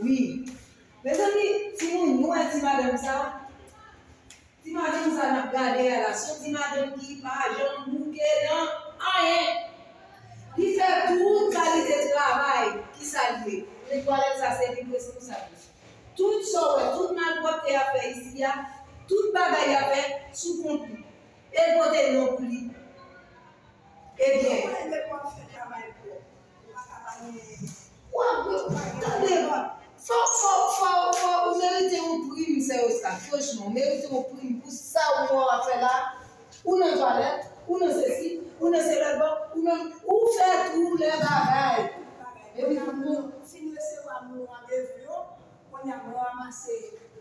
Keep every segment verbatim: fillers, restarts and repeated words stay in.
Wi. Mezanmi, timoun, nou wè ti madanm sa? Ti madanm sa n ap gade a la, se yon ti madanm ki pa janm bouke nan anyen. Li fè tout kalite travay. Kisa l ye? Netwayaj sa se li k responsab. Tout sa w wè, tout malpwòpte y ap fè isi a, tout bagay y ap fè sou kont li. E l pote non pou li. Ebyen. Mwen, depi w ap fè travay pwòp, ou pa ka pa gen. W ap, tande, fò, fò, fò, fò, ou merite yon prim, sè Oscar. Franchman, ou merite yon prim pou sa ou wè w ap fè la. Ou nan twalèt, ou nan sesi, ou nan se lòt bò, ou nan, ou fè tou lè bagay. Epi pou nou fin resevwa moun randevou yo, kounye a mwen ranmase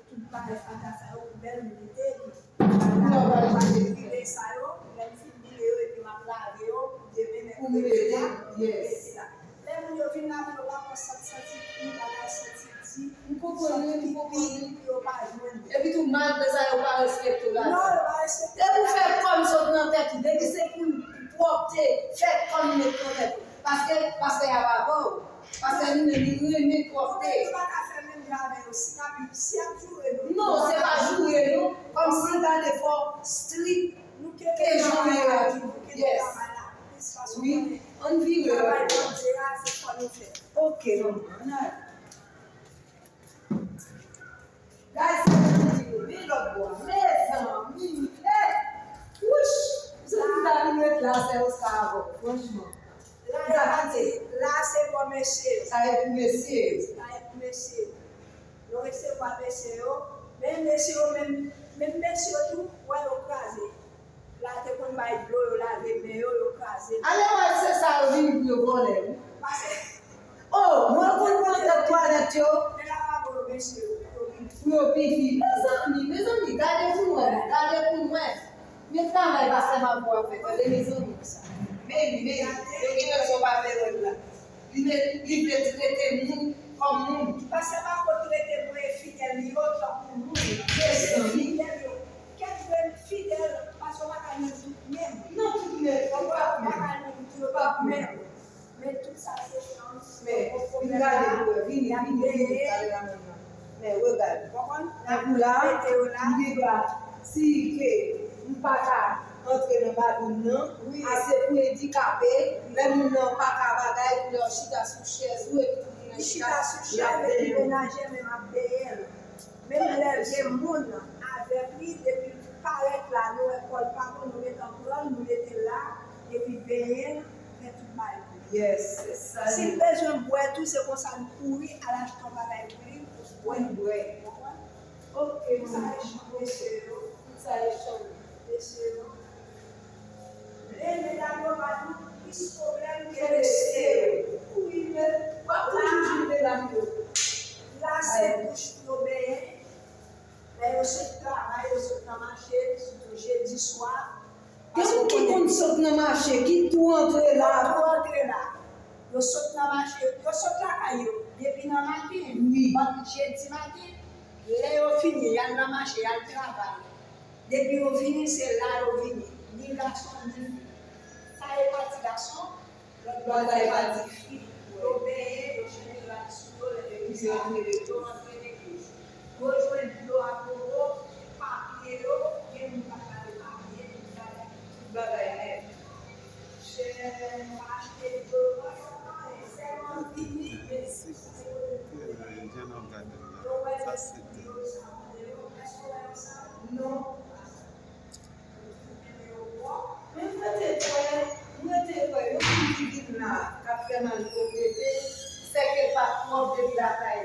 tout bagay fatra sa yo, bèl m mete epi m ap brile sa yo, lè m fin brile yo epi m ap lave yo pou demen mèkredi a, mete la. Lè moun yo vin lavé yo pa konn sant santi pli bagay santi di, m konprann wi, m konprann wi, yo pa jwenn. Epi tou malgre sa yo pa respekte w la. Non, yo pa respekte w. Depi w fè kòm sot nan tèt ou, depi se pou pwòpte, fè kòm met nan tèt ou. Paske pastè a pa avè w. Pastè li menm li renmen pwòpte. Ou pa ka fè menm jan avè yo. Si n ap, si y ap joure nou, non, se pa joure nou. Kòmsi gade fò strik ke jan w ye a. Yes. Wi, ann vire. Travay Bondye a, se fò nou fè. Ok, manman, ann ale. Gade sa m di nou, men lòt bò a. Mezanmi, eh! Wouch! Mezanmi, m ta vin ret la, sè Oscar avè w, franchman. La, la, la, se bò mesye yo. Sa e pou mesye yo. Sa e pou mesye yo. Yo resevwa mesye yo. Men mesye yo, menm, menm mesye yo tou, wè yo kraze. La te konn bay dlo, yo lave men yo, yo kraze. Ale wè se sa yo vini pou yo vòlè, wi. Pase. Oh, mwen konn pran tèt twalèt yo. Men lavabo yo, mesye yo, pou yo vini. Pou yo pi fi. Mezanmi, mezanmi, gade pou mwen, gade pou mwen. Men travay pastè Marco ap fè, tande mezanmi. Men li, men li, yo gen rezon pa fè lòt la. Li vle, li vle trete moun kòm moun. Pastè Marco trete mwen e fidèl li yo tankou moun. Mezanmi. Fidèl yo. Kèk grenn fidèl, paske w pa ka jwenn tout menm. Non, tout menm, ou pa menm. Ou pa ka jwenn tout menm. Men tout sa se chans. Men, vin gade pou wè, vini, vini, vini, gade la menm nan. Men, regade. Tankou la, m gen dwa, si ke m pa ka antre nan badoum nan, ase pou andikape, lè moun nan pa ka bagay, pou lè w chita sou chèz ou, epi tout moun nan chita, l ap benyen w. Menm lè gen moun avèk li, depi l parèt la, nou wè kò l pa bon, nou gentan pran l, nou mete l la, epi benyen l, fè tout bagay pou li. Yes, se sa. Si l bezwen bwè tou, se konsa n kouri al achte yon bagay pou li, pou l bwè. Pou l bwè. Konprann? Ok, sa e chanm mesye yo. Sa e chanm mesye yo. Men medam yo pa nou plis pwoblèm ke mesye yo. Wi, men w ap toujou jwenn medam yo. La se bouch pou yo benyen. Lè yo sot travay, yo sot nan mache, sitou jedi swa. Gen moun ki konn sot nan mache, ki tou antre la. Yo tou antre la. Yo sot nan mache, yo sot lakay yo depi nan maten, wi, jedi maten. Lè yo fini, y al nan mache, y al travay. Depi yo vini, se la yo vini. Ni gason, ni fi. Sa e pati gason, lòt bò sa e pati fi. Yo benyen, yo chanje rad sou yo, lè yo vini, yo antre legliz. Yo jwenn dlo ak bobo, papye yo, gen moun pa gade papye, tout bagay, tout bagay nèt. Chè, achte dlo, sèlman vini, men si se kote pou yo wè lespri yo, sa mande yo, èske w wè yo sa? Non. Men mwen te kwè, mwen te kwè, yon moun ki vin la, k ap fè malpwòpte, sèke l pa pwòp depi lakay